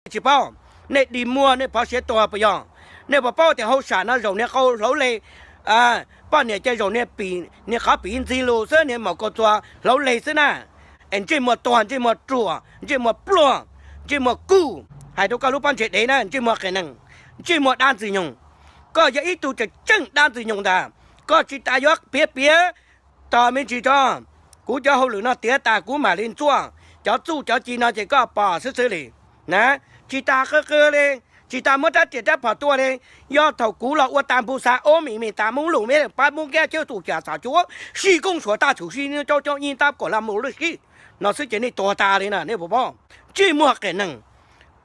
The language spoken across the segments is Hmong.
Tsis paub, nej dig muag nej phov siav tuag puas yog? Nej puas paub tias hauj sam no zaum niag qau hlauv leg, poj niam ces zaum niag qhov pim ntxig lus xwb, niag maum kaus txuas hlauv leg xwb na. Es ntsej muag tuag, ntsej muag ruam, ntsej muag pluag, ntsej muag kuj, hais rau koj lub pob ntseg dev na, ntsej muag qias neeg, ntsej muag dab ntxwg nyoog. Koj yog ib tug tseem tseem dab ntxwg nyoog ntag. Koj tsis tas yuav piav piav tog me ntsis tso, kuv cov hauj lwm no tiav tas kuv mam li ntxuaj cov txuj cov ci no ces koj pom xwb xwb li na. Tsis tas qw qw li, tsis tas muab rab riam rab phom tua li. Yog thaum kuv los ua tas npu xa ob mis mis tas Hmoob lus me pab Hmoob kiab cawb tus cas txhom cuab sib koob suav tab txhum sib coob coob ib tab kom la mus lwj sib no xwb ces nej tuag tas li na, nej puas paub? Ntsej muag qias neeg,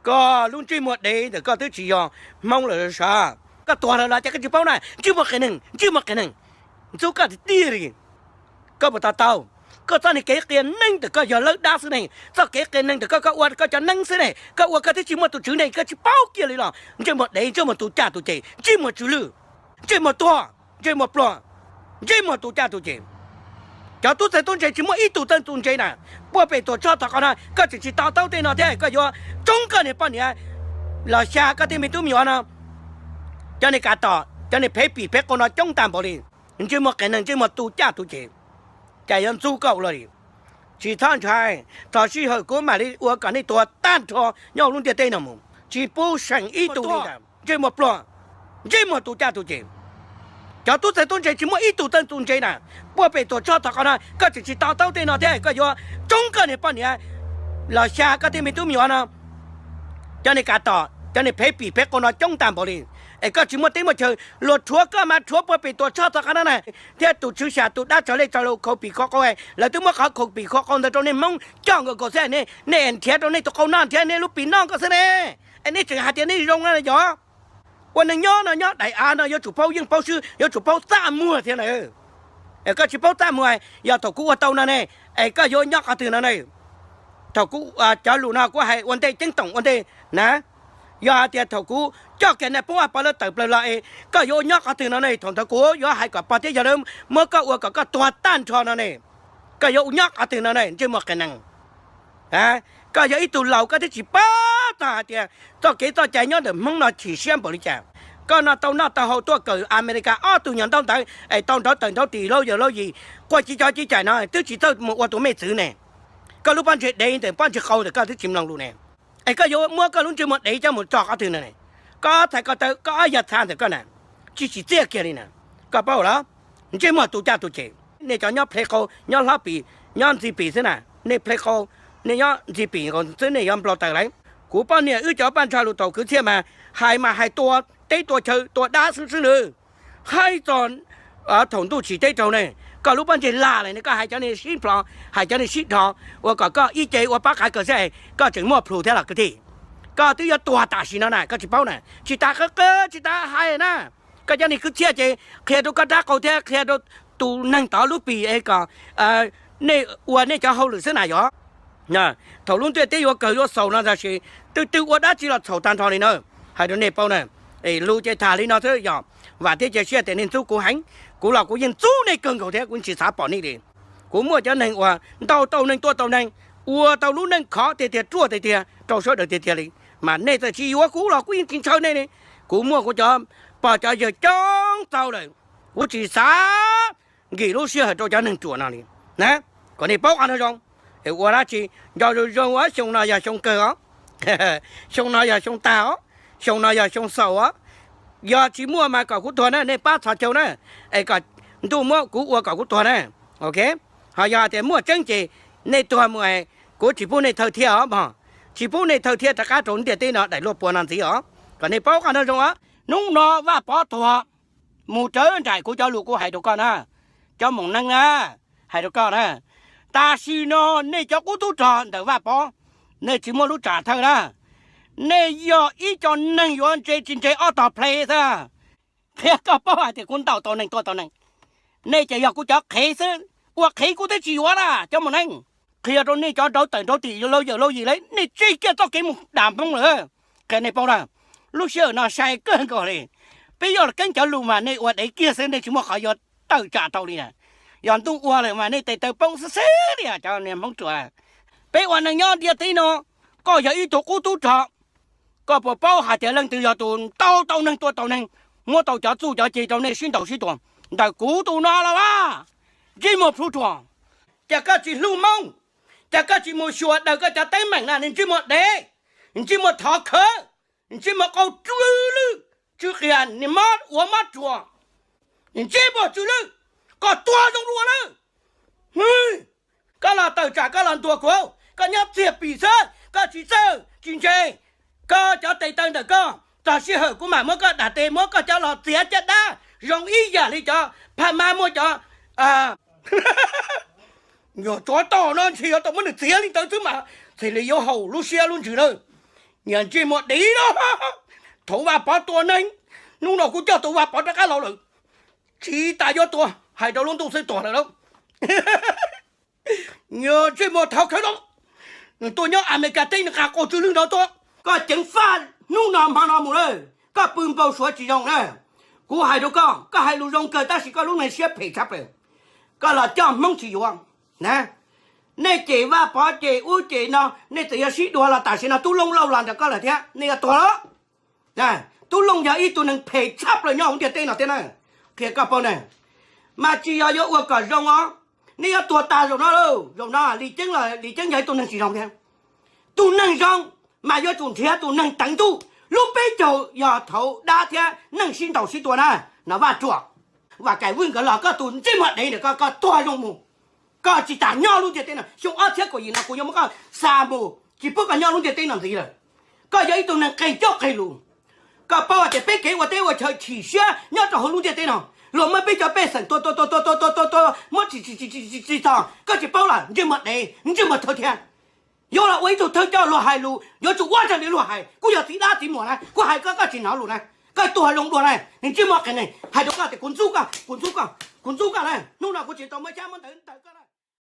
koj lub ntsej muag dev ntawm koj twb tsis yog Hmoob lawm sav. Koj tuag lawm los ces koj tsis paub na, ntsej muag qias neeg, ntsej muag qias neeg, ntxub koj tiag tiag li. Koj puas to taub? Koj txoj niag kev qias neeg ntawm koj yog lawb dab xwb ne, txoj kev qias neeg ntawm koj, koj ua koj cov neeb xwb ne, koj ua koj twb tsis muaj tus tswv ne, koj tsis paub kiag li los ntsej muag dev, ntsej muag tus caj tus ces, ntsej muag tsw lwj, ntsej muag tuag, ntsej muag pluag, ntsej muag tus caj tus ces. Cov tub txawg tub ntse tsis muaj ib tug txawj tus ntse na. Puag pem Tuam Tshoj Thov Qhov no koj tseem tsis to taub tej no thiab koj yuav tsoob koj niag poj niam los xya koj tej me tub me nyuam no. Cov niag kav tom, cov niag phev pim phev qau no coob tag npaum li. Ntsej muag qias neeg, ntsej muag tus caj tus ces, cas yuav ntxub koj ua luaj li. Tsis txhob ntshai, txog sij hawm kuv mam li ua kom nej tuag tag nrho nyob hauv lub ntiaj teb no mus, tsis pub seem ib tug li ntawd. Ntsej muag pluag, ntsej muag tus caj tus ces. Cov tub txawg tub ntse tsis muaj ib tug txawj tus ntse na. Puag pem Tuam Tshoj Thov Qhov no koj tseem tsis to taub tej no thiab koj yuav tsoob koj niag poj niam los xya koj tej me tub me nyuam no. Cov niag kav tom, cov niag phev pim phev qau no coob tag npaum li, es koj tsis muaj teb muaj chaw, luag rhuav koj mas rhuav puag pem Tuam Tshoj Thov Qhov no na. Thiab tus tswv xya tus dab tsov lej tsov lus khaus pim khaus qau, lawv twb muab qhov khaus pim khaus qau ntawd rau nej Hmoob coj nkaus nkaus xwb, nej nrhiav rau nej tus qau noj nrhiav nej lub pim noj koj xwb ne. Es nej tseem hais tias nej zoo na yog? Ua neeg nyob no nyob daim av no yuav tsum paub yeej paub swb, yuav tsum paub txaj muag thiab na. Koj tsis paub txaj muag, yog thaum kuv ua tau no ne, es koj yuav nyob qhov twg no ne? Thaum kuv, cov lus no kuv hais ua ntej ceeb toom ua ntej na. Yog hais tias thaum kuv coj kiag nais phoob Vaj Pov lawv tawm plaws los es koj yuav ua nyob qhov twg no ne? Thaum ntawd kuv yuav hais kom pog thiab yawg lawv muab koj ua kom koj tuag tag nrho no ne. Koj yuav ua nyob qhov twg no ne, ntsej muag qias neeg? Koj yog ib tug laus koj twb tsis paub txog hais tias txoj kev txoj cai nyob ntawm Hmoob no chim siab npaum li cas. Koj no tau noj tau haus tuaj kawm Amelikas ob tug nyuag ntaub ntawv es tau nrauv taws nrauv tis laub yawg laub yim, quaj ci cov ci cais no twb tsis txawj mus ua tus mej txwv ne. Koj lub pob ntseg dev ntawm pob ntseg qau ntawm koj twb tsis mloog lus ne. Es koj yuav muab koj lub ntsej muag dev coj mus tso qhov twg no ne? Koj ob txhais ko taw, koj ob yawg txha ntawm koj na, tsis tsim txiaj kiag li na. Koj paub los? Ntsej muag tus caj tus ces. Nej cov nyob plhe qau, nyob hlob pim, nyob ntxi pim xwb na. Nej plhe qau, nej nyob ntxi pim nkaus xwb nej yuav nplau taws lauj. Kuv poj niam wb cov paj ntsha lus thaum kwv txhiaj mas hais mas hais tua teb tua chaw tua dab xwb xwb nws. Hais txog thaum ntuj tsim teb raug ne, koj lub pob ntseg lag lawm ne, koj hais cov niag sib plho, hais cov niag sib dhos ua kom koj ib ce ua pob qav kawg xwb, koj tseem muaj plhus thiab los kwv tij? Koj twb yuav tuag tam sim no na, koj tsis paub na, tsis tas qw qw tsis tas hais na. Koj cov niag kwv txhiaj ces qhia rau koj rab qau thiab qhia rau tus neeg tod lub pis es kom nej ua nej cov hauj lwm xwb na yog. Thaum lub ntiaj teb yuav kawg yuav xaus no tab sis twb twb ua dab tsi los txhaum tag nrho li na. Hais rau nej paub na, lus ces tham li no xwb yog. Vam thiab cia siab tias nej ntxub kuv heev, kuv los kuv yeej ntxub nej kawg nkaus thiab kuv tsis xav pom nej li. Kuv muaj cov neeg uas ntaus tau neeg tua tau neeg, ua tau lub neej khov tiag tiag ruaj tiag tiag rau sawv daws tiag tiag li, mas nej txawm tsis yuav kuv los kuv yeej tsis ntshaw nej li. Kuv muaj kuv cov pog cov yawg coob txaus lawm, kuv tsis xav nkim lub sij hawm rau cov neeg ruam no li na. Kom nej paub qhov no zoo, ua dab tsi nco zoo zoo, xyoo no yog xyoo kawg os, xyoo no yog xyoo tag os, xyoo no yog xyoo xaus os. Yog tsis muaj mas kom kuv tuag na, nej pab txhos caug na, es kom ntuj muab kuv ua kom kuv tuag na. Ok, ho yog tias muaj tseeb ces nej tuag mus, kuv tsis pub nej thawj thiaj os mog, tsis pub nej thawj thiaj rov qab rau ntiaj teb no daim luaj pua no ntxiv os. Kom nej paub qhov no zoo os. Hnub no Vaj Pov tuag, mus rawv nraim kuv cov lus kuv hais rau koj na, cov moom neeg na, hais rau koj na, tam sim no nej cov qub tub rog ntawm Vaj Pov, nej tsis muaj lub tsam thawj na. Nej yog ib co neeg yuav ntse tsis ntse ob tog plhe xwb. Qhia koj paub hais tias kuv ntaus tau neeg tua tau neeg, nej ces yog kuv cov qhev xwb, ua qhev kuv twb tsis yuav na cov moom neeg. Qhia rau nej cov nrauv tawm nrauv tis laug yawm laug yim lawm, nej tseg kiag txoj kev mus dam Hmoob lawm. Qhia nej paub na, lub sij hawm no sai kawg nkaus li. Peb yog keeb cov lus mas nej ua dev kiag xwb, nej tsis muaj qhov yuav tawm tsam tau li na. Yog ntuj ua lawm mas nej tes taw poob xwb xwb li cov niag Hmoob ruam. Peb ua neeg nyob ntiaj teb no, koj yog ib tug qub tub rog, Koj puas paub hais tias leej twg yog tus tau tau neeg tua tau neeg, muab tau cov txuj cov ceg rau nej sib ntaus sib tua? Ntawm kuv tus no los as, ntsej muag plhu ruam. Ces koj tsis hlub Hmoob, ces koj tsis mus xyuas daws koj cov teeb meem na, ntsej muag dev, ntsej muag thov khawv, ntsej muag qau tsw lwj, tsw qias, mob ua mob ruas, ntsej muag tsw lwj, koj tuag zoo dua lawm. Koj los tawm tsam koj los ntuas kuv, koj nyob txiag pim xwb, koj tsis txawj tsis ntse. Koj cov tes taw ntawm koj, txog sij hawm kuv mam muab koj dam tes, muab koj coj los txiav caj dab zoo ib yam li cov Phaj Mab muab cov, nyuag tsov toj no ntshe yuav tau muab nws txiav li ntawd xwb mas, txhij li yuav haum lub siab lub ntsws lawm. Niag ntsej muag dev no, thaum Vaj Pov tua neeg, hnub no kuv coj tus Vaj Pov rov qab los lawm, tsis tas yuav tua, hais rau lub ntuj xwb tuag lawm lauj. Niag ntsej muag thov khawv no, nws tuaj nyob Amelikas teb nws nqa qau tsw lwj no tuaj. Koj ceev faj hnub no hmo no mus lawm, koj pw npau suav tsis zoo na. Kuv hais rau koj, koj hais lus zoo kawg tab sis koj lub neej siab phem tshaj plaws. Koj los coj Hmoob tsis yuav na. Nej cem Vaj Pov cem ub cem no, nej txawm yuav sib dua los tam sim no Tub Looj lauj los ntawm koj lawm thiab, nej yuav tuag los? Tub Looj yog ib tug neeg phem tshaj plaws nyob hauv ntiaj teb no thiab na. Qhia koj paub na, mas tsis yog yuav ua kom zoo os. Nej yuav tuag tag zaum no lauj, zaum no Lis Ceeb los Lis Ceeb yog ib tug neeg tsis zoo thiab. Tus neeg zoo mas yuav tsum nrhiav tus neeg teev ntuj. Lub peb caug yog thaum dab thiab neeg sib ntaus sib tua na, no Vaj Ruam, Vam Kaim Vwj nkawd los koj tus ntsej muag dev ntawm koj, koj tuag zoo mus. Koj tsis tas nyob lub ntiaj teb no, xyoo ob txhiab kaum yim no kuv yuav muab koj xa mus, tsis pub koj nyob lub ntiaj teb no ntxiv lawm. Koj yog ib tug neeg qeg coj qeg lus. Koj paub tias peb kev ua teb ua chaw chim siab nyob rau hauv lub ntiaj teb no, luag muab peb cov pej xeem tua tua tua tua tua tua tua tua muab tsis tsis tsis tsis txog, koj tsis paub los ntsej muag dev ntsej muag thawj thiab. Yuav los ua ib tug thawj coj luag hais lus yuav tsum ua raws li luag hais. Kuv yog txiv dab txiv muam na, kuv hais koj koj tsis hnov lus na, koj tuag zoo dua na. Nws ntsej muag qis neeg, hais rau koj tias kuv ntxub koj, kuv ntxub koj, kuv ntxub koj na. Hnub no kuv tsis tau muab xyab muab ntawv ntawm koj na.